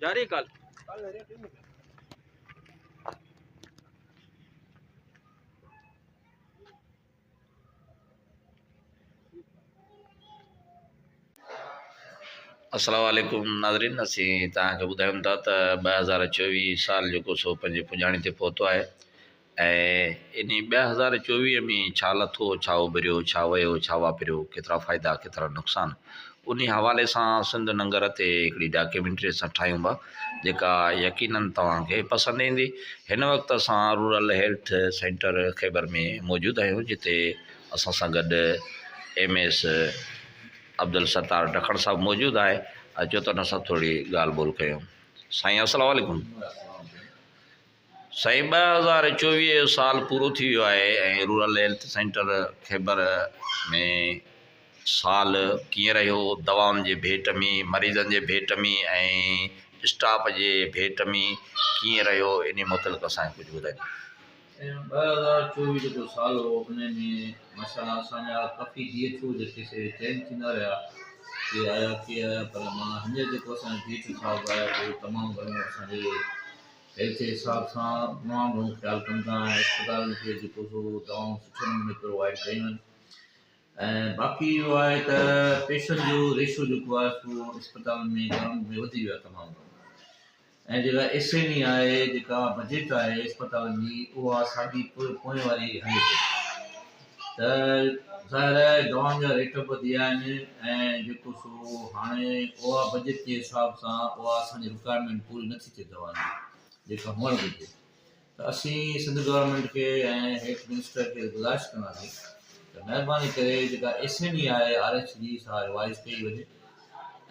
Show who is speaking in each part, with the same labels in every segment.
Speaker 1: جاري ڪال.
Speaker 2: السلام عليڪم ناظرين اسين توهان کي ٻڌايون ٿا ته 2024 سال جيڪو سو پنهنجي پڄاڻي تي پهتو آهي ۽ انهي 2024 ۾ ڇا لٿو ڇا اڀريو ڇا ويو ڇا واپريو ڪيترا فائدا ڪيترا نقصان انهي حوالي سان سنڌ ننگر تي هڪڙي ڊاڪيومينٽري اسان ٺاهيون ٿا جيڪا يقينن توهان کي پسند ايندي هن وقت اسان رورل هيلٿ سينٽر خيبر ۾ موجود آهيون جتي اسان سان گڏ ايم ايس عبدالستار ڊکڻ صاحب موجود آهي اچو ته ان سان ٿوري ڳالهه ٻولهه ڪيون سائين السلام عليڪم سائين 2024 جو سال پورو ٿي ويو آهي ۽ رورل هيلٿ سينٽر خيبر ۾ سال ڪيئن رهيو دوائن جي ڀيٽ ۾ مريضن جي ڀيٽ ۾ ۽ اسٽاف جي ڀيٽ ۾ ڪيئن رهيو انهي متعلق اسان کي ڪجهه ٻڌايو.
Speaker 3: 2024 جيڪو سال هو ان ۾ ماشاءالله اسان جا ڪافي ڊي ايڇ او جيڪي سي چينج ٿيندا رهيا ڪي آيا ڪي آيا پر مان هينئر جيڪو اسان جو ڊي ايڇ او صاحب آيو اهو تمام گهڻو اسان جي هيلٿ جي حساب سان تمام گهڻو خيال ڪن ٿا ۽ اسپتالن کي جيڪو سو دوائون سٺي نموني پرووائيڊ ڪيون آهن ۽ باقي اهو آهي ته پيشنٽ جو ريشو جيڪو آهي سو اسپتالن ۾ گرائونڊ ۾ وڌي ويو آهي تمام گهڻو ۽ جيڪا ايس اين اي آهي جيڪا بجيٽ آهي اسپتالن جي اها ساڳي پوئين واري هلي پئي ته ظاهر آهي دوائن جا ريٽ به وڌي ويا آهن ۽ جيڪو سو هاڻي اها بجيٽ جي حساب سان اها اسان جي رڪوائرمينٽ پوري نٿي ٿئي دوائن جي جيڪا هئڻ گهرجي ته اسين سنڌ گورنمينٽ کي ۽ هيلٿ منسٽر کي گذارش ڪنداسين ته مهرباني ڪري جيڪا ايس اين اي آهي آر ايڇ جي سا ريوائز ڪئي وڃي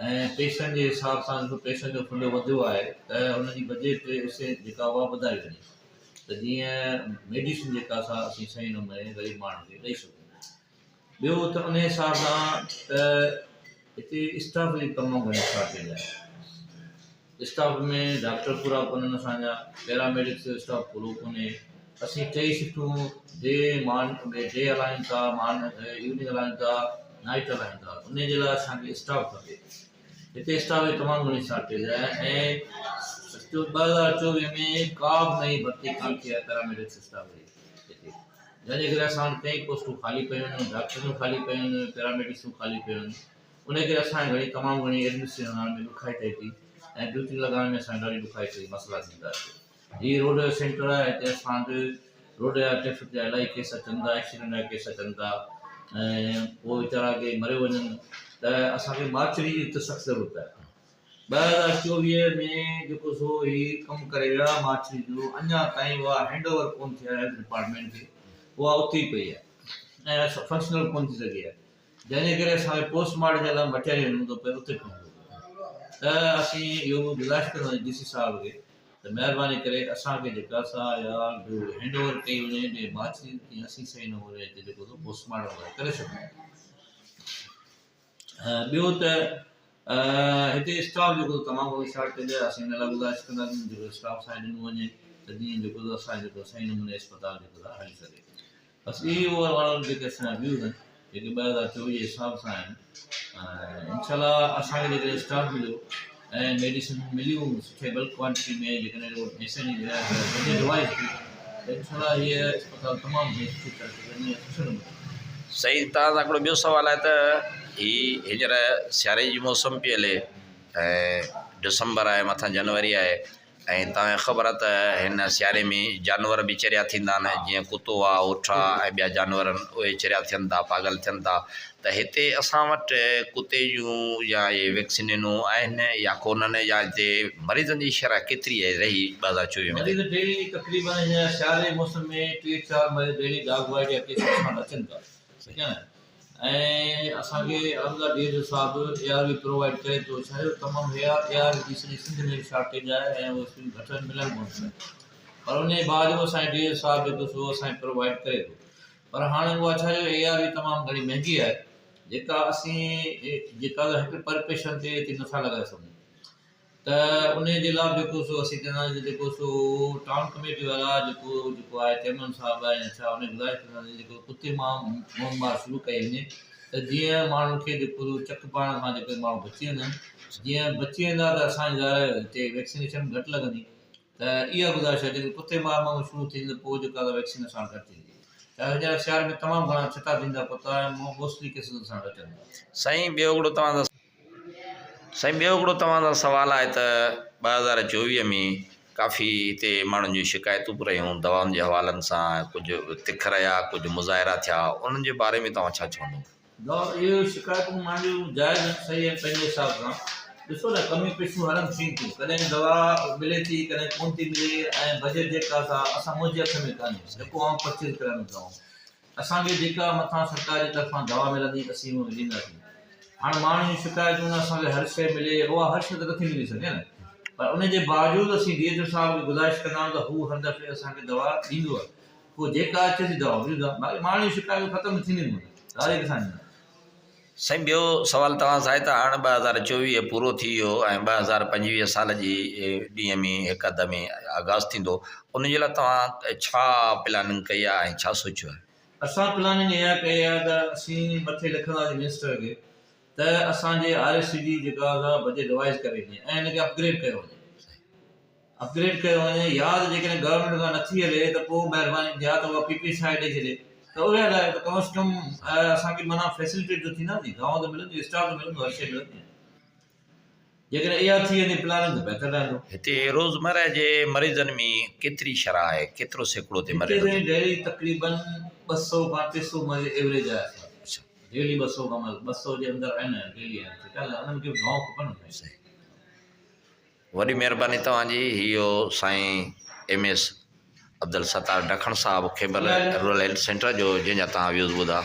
Speaker 3: ۽ پيشن جي حساب سان ڏسو پيشن جو فنڊ وڌيو آهي ته ان جي بجيٽ جيڪا اها وڌائي وڃي ته جيئن ميڊيسن جيڪا سا اسين صحيح نموني غريب ماڻهن کي ڏئي سگهون. ٻيو ته ان حساب سان ته هتي اسٽاف جي تمام گهڻي شارٽيج آهي. اسٽاف ۾ ڊاڪٽر پورا ڪونهن اسان جا، پيراميڊڪس جو اسٽاف پورو ڪونهي. اسين ٽئي شفٽون ڊي مان ڊي هلايون ٿا، مان ايوننگ هلايون ٿا، نائيٽ هلايون ٿا. ان جي لاء اسان کي اسٽاف کپي. هتي اسٽاف جي تمام گهڻي شارٽيج آهي ۽ 2024 ۾ ڪا به نئين ڀرتي ڪانه ٿي آهي پيراميڊڪس اسٽاف جي هتي جنهن جي ڪري اسان وٽ ڪئين پوسٽون خالي پيون آهن ڊاڪٽرون خالي پيون آهن پيراميڊڪسون خالي پيون آهن ان ڪري اسان کي گهڻي تمام گهڻي ايڊمنسٽريشن هلائڻ ۾ ڏکائي ٿئي ٿي ۽ ڊيوٽيون لڳائڻ ۾ اسان کي ڏاڍي ڏکائي ٿئي مسئلا ٿين ٿا هتي هي روڊ جو سينٽر آهي هتي اسان وٽ روڊ جا ٽريفڪ جا الاهي ڪيس اچن ٿا ايڪسيڊنٽ جا ڪيس اچن ٿا ۽ پوء ويچارا ڪي مريو وڃن ته اسان کي مارچري جي هتي سخت ضرورت آهي 2024 ۾ جيڪو سو هي ڪم ڪري ويا مارچري جو اڃا تائين اها هينڊ اوور ڪون ٿي آهي هيلٿ ڊپارٽمينٽ کي اها اتي ئي پئي آهي ۽ فنڪشنل ڪون ٿي سگهي آهي جنهن جي ڪري اسان کي پوسٽ مارٽم جي لاء مٽياري وڃڻو ٿو پئي اتي پهچڻو ٿو پئي ته اسين اهو به گذارش ڪنداسين ڊي سي صاحب کي ته مهرباني ڪري اسان کي جيڪا سا يا هينڊ اوور ڪئي وڃي ڊي مارچ جي ته اسين صحيح نموني هتي جيڪو سو پوسٽ مارٽم وغيره ڪري سگهون. ٻيو ته هتي اسٽاف جيڪو تمام گهڻو شارٽيج آهي اسين ان لاء گذارش ڪنداسين جيڪو اسٽاف سائين ڏنو وڃي ته جيئن جيڪو اسان جيڪو صحيح نموني اسپتال جيڪو هلي سگهي. بس اهي اوور آل جيڪي اسان جا ويوز آهن جيڪي 2024 جي حساب سان آهن ۽ انشاء الله اسان کي جيڪڏهن اسٽاف مليو ۽ ميڊيسن مليون سٺي بلڪ ڪوانٽٽي ۾ جيڪڏهن ايس اين بجيٽ وائز ٿي ته انشاء الله هيء اسپتال تمام گهڻي سٺي ترقي ڪندي ۽ سٺي نموني.
Speaker 2: سائين توهان سان هڪڙو ٻيو سوال آهي ته هي هينئر سياري جي موسم پئي هلي ۽ ڊسمبر آهي مٿان جنوري آهي ۽ توهان کي خبر آهي ته هن سياري ۾ جانور به چريا ٿيندا آهن جيئن ڪتو آهي اٺ آهي ۽ ٻيا جانور آهن اهي چريا ٿين ٿا پاڳل ٿين ٿا ته هتي اسان وٽ ڪتي جون يا اهي ويڪسينون آهن يا ڪونهن يا هتي مريضن جي شرح ڪيتري آهي رهي 2024 ۾
Speaker 3: مريض ڊيلي تقريبن هن سياري جي موسم ۾ ٽي چار مريض ڊيلي ڊاگ بائيٽ جا ڪيس اسان وٽ اچن ٿا ٺيڪ آهي نه ۽ اسان کي الحمدلله ڊي ايڇ او صاحب اي آر وي پرووائيڊ ڪري ٿو ڇا جو تمام اي آر وي جي سڄي سنڌ ۾ شارٽيج آهي ۽ اهي سيون گهٽ آهن ملن ڪونه ٿيون پر ان جي باوجود اسان جي ڊي ايڇ او صاحب جيڪو سو اسان کي پرووائيڊ ڪري ٿو پر هاڻي اها ڇا جو اي آر وي تمام گهڻي مهنگي آهي جيڪا اسين جيڪا هڪ پر پيشنٽ تي هتي نٿا لڳائي سگهون ته انهي جي لاء به جيڪو سو اسين چوندا آهيون ته جيڪو سو ٽائون ڪميٽي وارا جيڪو جيڪو آهي چيئرمين صاحب آهي يا ڇا انهي گذارش ڪندا آهيون جيڪو ڪتي مان مهم شروع ڪئي وڃي ته جيئن ماڻهن کي جيڪو چڪ پائڻ کان جيڪي ماڻهو بچي وڃن جيئن بچي ويندا ته اسان جي ظاهر آهي هتي ويڪسينيشن گهٽ لڳندي ته اها گذارش آهي جيڪڏهن ڪتي مار ماڻهو شروع ٿيندي ته پوء جيڪا ويڪسين اسان وٽ گهٽ ٿيندي ته هينئر سياري ۾ تمام گهڻا ڇتا ٿيندا ڪتا ۽ موسٽلي ڪيسز اسان وٽ اچن ٿا.
Speaker 2: سائين ٻيو هڪڙو توهان سان سائين ٻيو هڪڙو توهان سان سوال آهي ته 2024 ۾ ڪافي هتي ماڻهن جون شڪايتون به رهيون دوائن جي حوالن سان ڪجهه تک رهيا ڪجهه مظاهرا ٿيا انهن جي باري ۾ توهان ڇا چوندو؟
Speaker 3: دوا اهي شڪايتون ماڻهن جون جائز آهن صحيح آهن پنهنجي حساب سان ڏسو نه ڪميون پيشيون هلن ٿين ٿيون ڪڏهن دوا ملي ٿي ڪڏهن ڪونه ٿي ملي ۽ بجيٽ جيڪا سا اسان منهنجي هٿ ۾ ڪانهي جيڪو آئون پرچيز ڪريان ٿو دوائون اسان کي جيڪا مٿان سرڪار جي طرفان دوا ملندي اسين اهو ڏينداسين. هاڻ ماڻهن جون شڪايتون آهن اسان کي هر شيء ملي اها هر شيء ته نٿي ملي سگهي نه پر ان جي باوجود اسين ڊي ايڇ او صاحب کي گذارش ڪندا آهيون ته هو هر دفعي اسان کي دوا ڏيندو آهي پوء جيڪا اچي ٿي دوا ڏيون ٿا باقي ماڻهن جون شڪايتون ختم نه ٿينديون ڪونه دوا ڪٿان ڏيندا.
Speaker 2: سائين ٻيو سوال توهان سان آهي ته هاڻ 2024 پورو ٿي ويو ۽ 2025 سال جي ڏينهن ۾ هڪ اڌ ۾ آغاز ٿيندو ان جي لاء توهان ڇا پلاننگ ڪئي آهي ۽ ڇا سوچيو آهي؟
Speaker 3: اسان پلاننگ اها ڪئي آهي ته اسين مٿي لکنداسين منسٽر کي ته اسان جي آر ايس سي جي جيڪا سا بجيٽ ريوائز ڪري وڃي ۽ ان کي اپگريڊ ڪيو وڃي. اپگريڊ ڪيو وڃي يا ته جيڪڏهن گورنمينٽ کان نٿي هلي ته پوء مهرباني يا ته اها پي پي شاهي ڏئي ڇڏي ته اها لاء ته ڪم از ڪم اسان کي معنيٰ فيسلٽيٽ ته ٿينداسين دوائون ته ملنديون اسٽاف ته ملندو هر شيء ملندي جيڪڏهن اها ٿي وڃي پلاننگ ته بهتر رهندو.
Speaker 2: هتي روزمره جي مريضن ۾ ڪيتري شرح آهي ڪيترو سيڪڙو تي مري
Speaker 3: هتي سائين ڊيلي تقريبن 200 کان 300 مريض ايوريج آهي اسان وٽ ڊيلي 200 کان 200 جي اندر آهن ڊيلي آهن ٺيڪ آهي انهن کي به دوائون کپن نه سائين.
Speaker 2: وڏي مهرباني توهان جي هي هو سائين ايم ايس عبدالستار ڊکڻ صاحب خيبر رورل هيلٿ سينٽر جو جنهن جا توهان ويوز ٻڌا.